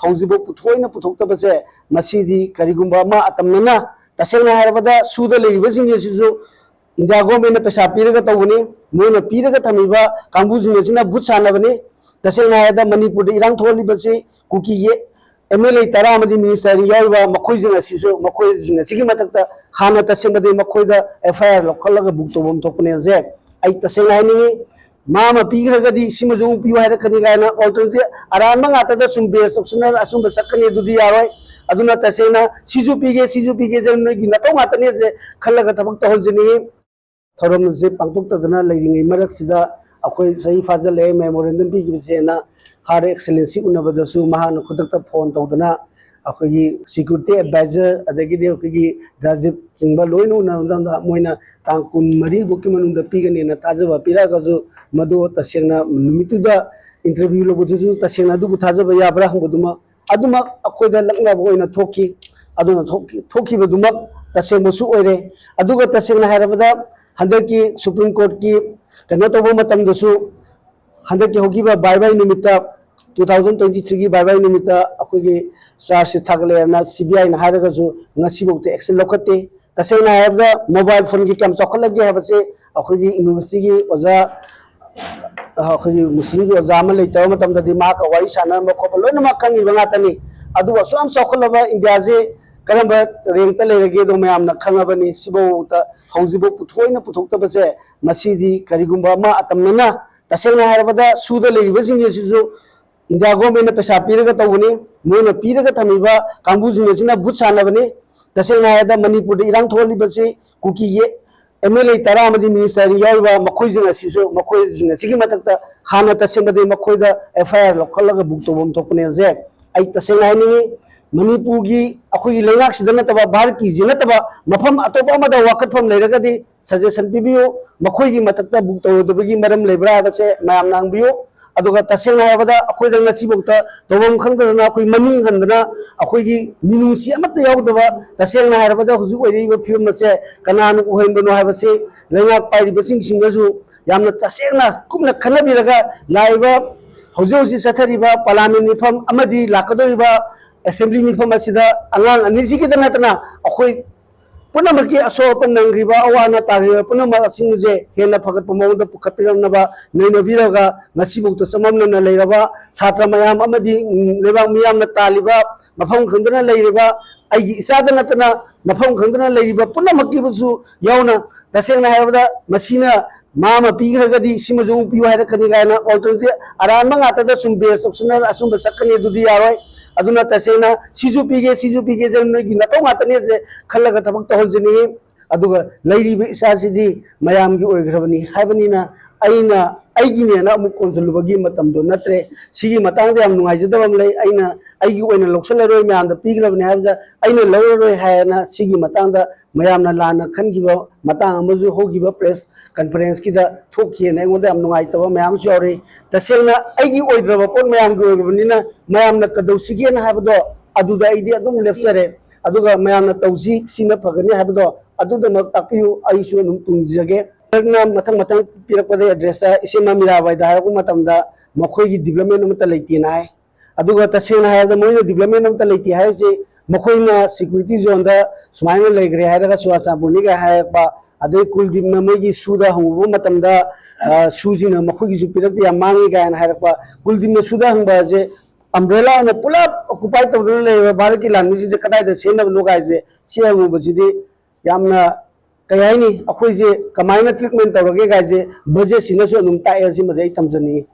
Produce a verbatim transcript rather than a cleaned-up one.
ꯍꯧꯖꯤꯛꯐꯥꯎ ꯄꯨꯊꯣꯛꯅ ꯄꯨꯊꯣꯛꯇꯕꯁꯦ, ꯃꯁꯤꯗꯤ ꯀꯔꯤꯒꯨꯝꯕ ꯑꯃ ꯑꯇꯝꯅꯅ, ꯇꯁꯦꯡꯅ ꯍꯥꯏꯔꯕꯗ, ꯁꯨꯗ ꯂꯩꯔꯤꯕꯁꯤꯡ ꯑꯁꯤꯁꯨ ꯏꯟꯗꯤꯌꯥ ꯒꯣꯔꯃꯦꯟꯅ ꯄꯩꯁꯥ ꯄꯤꯔꯒ ꯇꯧꯕꯅꯤ꯫ ꯃꯣꯏꯅ ꯄꯤꯔꯒ ꯊꯝꯃꯤꯕ ꯀꯥꯡꯕꯨꯁꯤꯡ ꯑꯁꯤꯅ ꯚꯨꯠ ꯁꯥꯟꯅꯕꯅꯤ꯫ ꯇꯁꯦꯡꯅ ꯍꯥꯏꯔꯕꯗ, ꯃꯅꯤꯄꯨꯔꯗ ꯏꯔꯥꯡ ꯊꯣꯛꯍꯜꯂꯤꯕꯁꯤ ꯀꯨꯀꯤꯒꯤ ꯑꯦꯝ ꯑꯦꯜ ꯑꯦ ꯇꯔꯥ ꯑꯃꯗꯤ ꯃꯤꯅꯤꯁꯇꯔ ꯑꯅꯤ ꯌꯥꯎꯔꯤꯕ ꯃꯈꯣꯏꯁꯤꯡ ꯑꯁꯤꯁꯨ, ꯃꯈꯣꯏꯁꯤꯡ ꯑꯁꯤꯒꯤ ꯃꯊꯛꯇ ꯍꯥꯟꯅ ꯇꯁꯦꯡꯕꯗꯤ ꯃꯈꯣꯏꯗ ꯑꯦꯐ ꯑꯥꯏ ꯑꯥꯔ ꯂꯧꯈꯠꯂꯒ ꯕꯨꯛ ꯇꯧꯐꯝ ꯊꯣꯛꯄꯅꯦ ꯍꯥꯏꯁꯦ꯫ ꯑꯩ ꯇꯁꯦꯡꯅ ꯍꯥꯏꯅꯤꯡꯉꯤ, ꯃꯥ ꯑꯃ ꯄꯤꯈ꯭ꯔꯒꯗꯤ ꯁꯤꯃꯁꯨ ꯑꯃꯨꯛ ꯄꯤꯌꯨ ꯍꯥꯏꯔꯛꯀꯅꯤ ꯀꯥꯏꯅ ꯑꯣꯜꯇꯔꯅꯦꯇꯤꯚ ꯑꯔꯥꯟꯕ ꯉꯥꯛꯇꯗ ꯁꯨꯝ ꯕꯦꯁ ꯇꯧꯁꯤꯟꯅꯔ ꯑꯆꯨꯝꯕ ꯆꯠꯀꯅꯤ, ꯑꯗꯨꯗꯤ ꯌꯥꯔꯣꯏ꯫ ꯑꯗꯨꯅ ꯇꯁꯦꯡꯅ ꯁꯤꯁꯨ ꯄꯤꯒꯦ, ꯁꯤꯁꯨ ꯄꯤꯒꯦ, ꯅꯣꯏꯒꯤ ꯅꯇꯧ ꯉꯥꯛꯇꯅꯦꯁꯦ ꯈꯜꯂꯒ ꯊꯕꯛ ꯇꯧꯍꯟꯖꯅꯤꯡꯉꯤ꯫ ꯊꯧꯔꯝ ꯑꯁꯤ ꯄꯥꯡꯊꯣꯛꯇꯗꯅ ꯂꯩꯔꯤꯉꯩ ꯃꯔꯛꯁꯤꯗ ꯑꯩꯈꯣꯏ ꯆꯍꯤ ꯐꯥꯖꯤꯜꯂꯛꯑꯦ ꯃꯦꯃꯣꯔꯦꯟꯗꯝ ꯄꯤꯈꯤꯕꯁꯦꯅ ꯍꯥꯏꯔ ꯑꯦꯛꯁꯦꯂꯦꯟꯁꯤ ꯎꯅꯕꯗꯁꯨ ꯃꯍꯥꯛꯅ ꯈꯨꯗꯛꯇ ꯐꯣꯟ ꯇꯧꯗꯅ ꯑꯩꯈꯣꯏꯒꯤ ꯁꯦꯀ꯭ꯌꯨꯔꯤꯇꯤ ꯑꯦꯗꯚꯥꯏꯖꯔ, ꯑꯗꯒꯤꯗꯤ ꯑꯩꯈꯣꯏꯒꯤ ꯗꯥꯖꯤꯞ ꯆꯤꯡꯕ ꯂꯣꯏꯅ ꯎꯅꯔꯕ ꯃꯇꯝꯗ, ꯃꯣꯏꯅ ꯇꯥꯡ ꯀꯨꯟ ꯃꯔꯤꯐꯥꯎꯀꯤ ꯃꯅꯨꯡꯗ ꯄꯤꯒꯅꯦꯅ ꯊꯥꯖꯕ ꯄꯤꯔꯛꯑꯒꯁꯨ, ꯃꯗꯨ ꯇꯁꯦꯡꯅ ꯅꯨꯃꯤꯠꯇꯨꯗ ꯏꯟꯇꯔꯚ꯭ꯌꯨ ꯂꯧꯕꯗꯨꯁꯨ ꯇꯁꯦꯡꯅ ꯑꯗꯨꯕꯨ ꯊꯥꯖꯕ ꯌꯥꯕ꯭ꯔꯥ ꯍꯪꯕꯗꯨꯃ ꯑꯗꯨꯃꯛ ꯑꯩꯈꯣꯏꯗ ꯂꯛꯅꯕ ꯑꯣꯏꯅ ꯊꯣꯛꯈꯤ꯫ ꯑꯗꯨꯅ ꯊꯣꯛꯈꯤ-, ꯊꯣꯛꯈꯤꯕꯗꯨꯃꯛ ꯇꯁꯦꯡꯕꯁꯨ ꯑꯣꯏꯔꯦ꯫ ꯑꯗꯨꯒ ꯇꯁꯦꯡꯅ ꯍꯥꯏꯔꯕꯗ, ꯍꯟꯗꯛꯀꯤ ꯁꯨꯄ꯭ꯔꯤꯝ ꯀꯣꯔꯠꯀꯤ ꯀꯩꯅꯣ ꯇꯧꯕ ꯃꯇꯝꯗꯁꯨ, ꯍꯟꯗꯛꯀꯤ ꯍꯧꯈꯤꯕ ꯕꯥꯏ ꯕꯥꯏ ꯅꯨꯃꯤꯠꯇ, ꯇꯨ ꯊꯥꯎꯖꯟ ꯇ꯭ꯋꯦꯟꯇꯤ ꯊ꯭ꯔꯤꯒꯤ ꯕꯥꯏ ꯕꯥꯏ ꯅꯨꯃꯤꯠꯇ ꯑꯩꯈꯣꯏꯒꯤ ꯆꯥꯔꯖꯁꯤ ꯊꯥꯒꯠꯂꯦꯅ ꯁꯤ ꯕꯤ ꯑꯥꯏꯅ ꯍꯥꯏꯔꯒꯁꯨ ꯉꯁꯤꯐꯥꯎꯗ ꯑꯦꯛꯁꯟ ꯂꯧꯈꯠꯇꯦ꯫ ꯇꯁꯦꯡꯅ ꯍꯥꯏꯔꯕꯗ, ꯃꯣꯕꯥꯏꯜ ꯐꯣꯟꯒꯤ ꯀꯌꯥꯝ ꯆꯥꯎꯈꯠꯂꯒꯦ ꯍꯥꯏꯕꯁꯦ ꯑꯩꯈꯣꯏꯒꯤ ꯌꯨꯅꯤꯚꯔꯁꯤꯇꯤꯒꯤ ꯑꯣꯖꯥ, ꯑꯩꯈꯣꯏꯒꯤ ꯃꯨꯁꯂꯤꯝꯒꯤ ꯑꯣꯖꯥ ꯑꯃ ꯂꯩꯇꯕ ꯃꯇꯝꯗꯗꯤ ꯃꯍꯥꯛꯀ ꯋꯥꯔꯤ ꯁꯥꯟꯅꯔꯝꯕ ꯈꯣꯠꯄ ꯂꯣꯏꯅꯃꯛ ꯈꯪꯉꯤꯕ ꯉꯥꯛꯇꯅꯤ꯫ ꯑꯗꯨꯕꯨ ꯑꯁꯨꯛ ꯌꯥꯝ ꯆꯥꯎꯈꯠꯂꯕ ꯏꯟꯗꯤꯌꯥꯁꯦ ꯀꯔꯝꯕ ꯔꯦꯡꯛꯇ ꯂꯩꯔꯒꯦꯗꯣ ꯃꯌꯥꯝꯅ ꯈꯪꯉꯕꯅꯤ꯫ ꯁꯤꯐꯥꯎꯗ ꯍꯧꯖꯤꯛꯐꯥꯎ ꯄꯨꯊꯣꯛꯅ ꯄꯨꯊꯣꯛꯇꯕꯁꯦ, ꯃꯁꯤꯗꯤ ꯀꯔꯤꯒꯨꯝꯕ ꯑꯃ ꯑꯇꯝꯅꯅ, ꯇꯁꯦꯡꯅ ꯍꯥꯏꯔꯕꯗ, ꯁꯨꯗ ꯂꯩꯔꯤꯕꯁꯤꯡ ꯑꯁꯤꯁꯨ ꯏꯟꯗꯤꯌꯥ ꯒꯣꯔꯃꯦꯟꯅ ꯄꯩꯁꯥ ꯄꯤꯔꯒ ꯇꯧꯕꯅꯤ꯫ ꯃꯣꯏꯅ ꯄꯤꯔꯒ ꯊꯝꯃꯤꯕ ꯀꯥꯡꯕꯨꯁꯤꯡ ꯑꯁꯤꯅ ꯚꯨꯠ ꯁꯥꯟꯅꯕꯅꯤ꯫ ꯇꯁꯦꯡꯅ ꯍꯥꯏꯔꯕꯗ, ꯃꯅꯤꯄꯨꯔꯗ ꯏꯔꯥꯡ ꯊꯣꯛꯍꯜꯂꯤꯕꯁꯤ ꯀꯨꯀꯤꯒꯤ ꯑꯦꯝ ꯑꯦꯜ ꯑꯦ ꯇꯔꯥ ꯑꯃꯗꯤ ꯃꯤꯅꯤꯁꯇꯔ ꯑꯅꯤ ꯌꯥꯎꯔꯤꯕ ꯃꯈꯣꯏꯁꯤꯡ ꯑꯁꯤꯁꯨ, ꯃꯈꯣꯏꯁꯤꯡ ꯑꯁꯤꯒꯤ ꯃꯊꯛꯇ ꯍꯥꯟꯅ ꯇꯁꯦꯡꯕꯗꯤ ꯃꯈꯣꯏꯗ ꯑꯦꯐ ꯑꯥꯏ ꯑꯥꯔ ꯂꯧꯈꯠꯂꯒ ꯕꯨꯛ ꯇꯧꯐꯝ ꯊꯣꯛꯄꯅꯦꯁꯦ꯫ ꯑꯩ ꯇꯁꯦꯡꯅ ꯍꯥꯏꯅꯤꯡꯉꯤ, ꯃꯅꯤꯄꯨꯔꯒꯤ, ꯑꯩꯈꯣꯏꯒꯤ ꯂꯩꯉꯥꯛꯁꯤꯗ ꯅꯠꯇꯕ, ꯚꯥꯔꯠꯀꯤꯁꯤ ꯅꯠꯇꯕ ꯃꯐꯝ ꯑꯇꯣꯞꯄ ꯑꯃꯗ ꯋꯥꯀꯠꯐꯝ ꯂꯩꯔꯒꯗꯤ ꯁꯖꯦꯁꯟ ꯄꯤꯕꯤꯌꯨ꯫ ꯃꯈꯣꯏꯒꯤ ꯃꯊꯛꯇ ꯕꯨꯛ ꯇꯧꯔꯣꯏꯗꯕꯒꯤ ꯃꯔꯝ ꯂꯩꯕ꯭ꯔꯥ ꯍꯥꯏꯕꯁꯦ ꯃꯌꯥꯝꯅ ꯍꯪꯕꯤꯌꯨ꯫ ꯑꯗꯨꯒ ꯇꯁꯦꯡꯅ ꯍꯥꯏꯔꯕꯗ, ꯑꯩꯈꯣꯏꯗ ꯉꯁꯤꯐꯥꯎꯗ ꯇꯧꯐꯝ ꯈꯪꯗꯗꯅ ꯑꯩꯈꯣꯏ ꯃꯅꯤꯡ ꯍꯟꯗꯅ, ꯑꯩꯈꯣꯏꯒꯤ ꯃꯤꯅꯨꯡꯁꯤ ꯑꯃꯠꯇ ꯌꯥꯎꯗꯕ, ꯇꯁꯦꯡꯅ ꯍꯥꯏꯔꯕꯗ ꯍꯧꯖꯤꯛ ꯑꯣꯏꯔꯛꯏꯕ ꯐꯤꯕꯝ ꯑꯁꯦ ꯀꯅꯥꯅ ꯑꯣꯏꯍꯟꯕꯅꯣ ꯍꯥꯏꯕꯁꯤ ꯂꯩꯉꯥꯛ ꯄꯥꯏꯔꯤꯕꯁꯤꯡꯁꯤꯡꯅꯁꯨ ꯌꯥꯝꯅ ꯇꯁꯦꯡꯅ ꯀꯨꯞꯅ ꯈꯟꯅꯕꯤꯔꯒ, ꯂꯥꯛꯏꯕ ꯍꯧꯖꯤꯛ ꯍꯧꯖꯤꯛ ꯆꯠꯊꯔꯤꯕ ꯄꯥꯔꯂꯤꯌꯥꯃꯦꯟ ꯃꯤꯐꯝ ꯑꯃꯗꯤ ꯂꯥꯛꯀꯗꯧꯔꯤꯕ ꯑꯦꯁꯦꯝꯕ꯭ꯂꯤ ꯃꯤꯐꯝ ꯑꯁꯤꯗ ꯑꯉꯥꯡ ꯑꯅꯤꯁꯤꯒꯤꯗ ꯅꯠꯇꯅ ꯑꯩꯈꯣꯏ ꯄꯨꯝꯅꯃꯛꯀꯤ ꯑꯁꯣꯛ ꯑꯄꯟ ꯅꯪꯈ꯭ꯔꯤꯕ, ꯑꯋꯥ ꯑꯅꯥ ꯇꯥꯈ꯭ꯔꯤꯕ ꯄꯨꯝꯅꯃꯛ ꯑꯁꯤꯡꯁꯦ ꯍꯦꯟꯅ ꯐꯒꯠꯄ ꯃꯑꯣꯡꯗ ꯄꯨꯈꯠꯄꯤꯔꯛꯅꯕ ꯅꯩꯅꯕꯤꯔꯒ, ꯉꯁꯤꯐꯥꯎꯗ ꯆꯃꯝꯅꯅ ꯂꯩꯔꯕ ꯁꯥꯇ꯭ꯔ ꯃꯌꯥꯝ ꯑꯃꯗꯤ, ꯎꯝ, ꯂꯩꯕꯥꯛ ꯃꯤꯌꯥꯝꯅ ꯇꯥꯜꯂꯤꯕ, ꯃꯐꯝ ꯈꯪꯗꯅ ꯂꯩꯔꯤꯕ, ꯑꯩꯒꯤ ꯏꯆꯥꯗ ꯅꯠꯇꯅ ꯃꯐꯝ ꯈꯪꯗꯅ ꯂꯩꯔꯤꯕ ꯄꯨꯝꯅꯃꯛꯀꯤꯕꯨꯁꯨ ꯌꯥꯎꯅ, ꯇꯁꯦꯡꯅ ꯍꯥꯏꯔꯕꯗ ꯃꯁꯤꯅ ꯃꯥ ꯑꯃ ꯄꯤꯈ꯭ꯔꯒꯗꯤ ꯁꯤꯃꯁꯨ ꯑꯃꯨꯛ ꯄꯤꯌꯨ ꯍꯥꯏꯔꯛꯀꯅꯤ ꯀꯥꯏꯅ alternative ꯑꯔꯥꯟꯕ ꯉꯥꯛꯇꯗ ꯁꯨꯝ base ꯇꯧꯁꯤꯟꯅꯔ ꯑꯆꯨꯝꯕ ꯆꯠꯀꯅꯤ, ꯑꯗꯨꯗꯤ ꯌꯥꯔꯣꯏ꯫ ꯑꯗꯨꯅ ꯇꯁꯦꯡꯅ ꯁꯤꯁꯨ ꯄꯤꯒꯦ, ꯁꯤꯁꯨ ꯄꯤꯒꯦ, ꯅꯣꯏꯒꯤ ꯅꯇꯧ ꯉꯥꯛꯇꯅꯦꯁꯦ ꯈꯜꯂꯒ ꯊꯕꯛ ꯇꯧꯍꯟꯖꯅꯤꯡꯉꯤ꯫ ꯑꯗꯨꯒ ꯂꯩꯔꯤꯕ ꯏꯆꯥꯁꯤꯗꯤ ꯃꯌꯥꯝꯒꯤ ꯑꯣꯏꯈ꯭ꯔꯕꯅꯤ ꯍꯥꯏꯕꯅꯤꯅ, ꯑꯩꯅ ꯑꯩꯒꯤꯅꯦꯅ ꯑꯃꯨꯛ ꯀꯣꯟꯁꯤꯜꯂꯨꯕꯒꯤ ꯃꯇꯝꯗꯣ ꯅꯠꯇ꯭ꯔꯦ꯫ ꯁꯤꯒꯤ ꯃꯇꯥꯡꯗ ꯌꯥꯝ ꯅꯨꯡꯉꯥꯏꯖꯗꯕ ꯑꯃ ꯂꯩ꯫ ꯑꯩꯅ ꯑꯩꯒꯤ ꯑꯣꯏꯅ ꯂꯧꯁꯤꯜꯂꯔꯣꯏ, ꯃꯌꯥꯝꯗ ꯄꯤꯈ꯭ꯔꯕꯅꯤ ꯍꯥꯏꯕꯗ ꯑꯩꯅ ꯂꯧꯔꯔꯣꯏ ꯍꯥꯏꯅ ꯁꯤꯒꯤ ꯃꯇꯥꯡꯗ ꯃꯌꯥꯝꯅ ꯂꯥꯟꯅ ꯈꯟꯈꯤꯕ ꯃꯇꯥꯡ ꯑꯃꯁꯨ ꯍꯧꯈꯤꯕ press conference ꯀꯤꯗ ꯊꯣꯛꯈꯤꯑꯅ ꯑꯩꯉꯣꯟꯗ ꯌꯥꯝ ꯅꯨꯡꯉꯥꯏꯇꯕ ꯃꯌꯥꯝ ꯑꯃꯁꯨ ꯌꯥꯎꯔꯛꯏ꯫ ꯇꯁꯦꯡꯅ ꯑꯩꯒꯤ ꯑꯣꯏꯗ꯭ꯔꯕ ꯄꯣꯠ ꯃꯌꯥꯝꯒꯤ ꯑꯣꯏꯔꯕꯅꯤꯅ ꯃꯌꯥꯝꯅ ꯀꯩꯗꯧꯁꯤꯒꯦꯅ ꯍꯥꯏꯕꯗꯣ ꯑꯗꯨꯗ ꯑꯩꯗꯤ ꯑꯗꯨꯝ ꯂꯦꯞꯆꯔꯦ꯫ ꯑꯗꯨꯒ ꯃꯌꯥꯝꯅ ꯇꯧꯁꯤ, ꯁꯤꯅ ꯐꯒꯅꯤ ꯍꯥꯏꯕꯗꯣ ꯑꯗꯨꯗꯃꯛ ꯇꯥꯛꯄꯤꯌꯨ, ꯑꯩꯁꯨ ꯑꯗꯨꯝ ꯇꯨꯡꯖꯒꯦ꯫ ꯃꯊꯪ ꯃꯊꯪ ꯄꯤꯔꯛꯄꯗ address ꯇ ꯏꯆꯦ ꯃꯃꯤꯔꯥꯕꯥꯏꯗ ꯍꯥꯏꯔꯛꯄ ꯃꯇꯝꯗ ꯃꯈꯣꯏꯒꯤ development ꯑꯃꯠꯇ ꯂꯩꯇꯦꯅ ꯍꯥꯏ꯫ ꯑꯗꯨꯒ ꯇꯁꯦꯡꯅ ꯍꯥꯏꯔꯕꯗ ꯃꯣꯏꯅ development ꯑꯃꯠꯇ ꯂꯩꯇꯦ ꯍꯥꯏꯔꯤꯁꯦ ꯃꯈꯣꯏꯅ security zone ꯗ ꯁꯨꯃꯥꯏꯅ ꯂꯩꯈ꯭ꯔꯦ ꯍꯥꯏꯔꯒ ꯆꯨꯔꯥꯆꯥꯟꯄꯨꯔꯅꯤꯒ ꯍꯥꯏꯔꯛꯄ, ꯑꯗꯩ ꯀꯨꯜꯗꯤꯞꯅ ꯃꯣꯏꯒꯤ ꯁꯨꯗ ꯍꯪꯉꯨꯕ ꯃꯇꯝꯗ, ꯑ, ꯁꯨꯁꯤꯡꯅ ꯃꯈꯣꯏꯒꯤꯁꯨ ꯄꯤꯔꯛꯇꯦ, ꯌꯥꯝ ꯃꯥꯡꯉꯤ ꯀꯥꯏꯅ ꯍꯥꯏꯔꯛꯄ꯫ ꯀꯨꯜꯗꯤꯞꯅ ꯁꯨꯗ ꯍꯪꯕ ꯍꯥꯏꯁꯦ umbrella ꯑꯣꯏꯅ ꯄꯨꯂꯞ occupy ꯇꯧꯗꯨꯅ ꯂꯩꯔꯤꯕ ꯚꯥꯔꯠꯀꯤ ꯂꯥꯟꯃꯤꯁꯤꯡꯁꯦ ꯀꯗꯥꯏꯗ ꯆꯦꯟꯅꯕꯅꯣ ꯀꯥꯏꯁꯦ ꯁꯤ ꯍꯪꯉꯨꯕꯁꯤꯗꯤ ꯌꯥꯝꯅ, ꯀꯩ ꯍꯥꯏꯅꯤ, ꯑꯩꯈꯣꯏꯁꯦ ꯀꯃꯥꯏꯅ treatment ꯇꯧꯔꯒꯦ ꯀꯥꯏꯁꯦ budget ꯁꯤꯅꯁꯨ ꯑꯗꯨꯝ ꯇꯥꯛꯑꯦ꯫ ꯁꯤꯃꯗꯤ ꯑꯩ ꯊꯝꯖꯅꯤꯡꯉꯤ꯫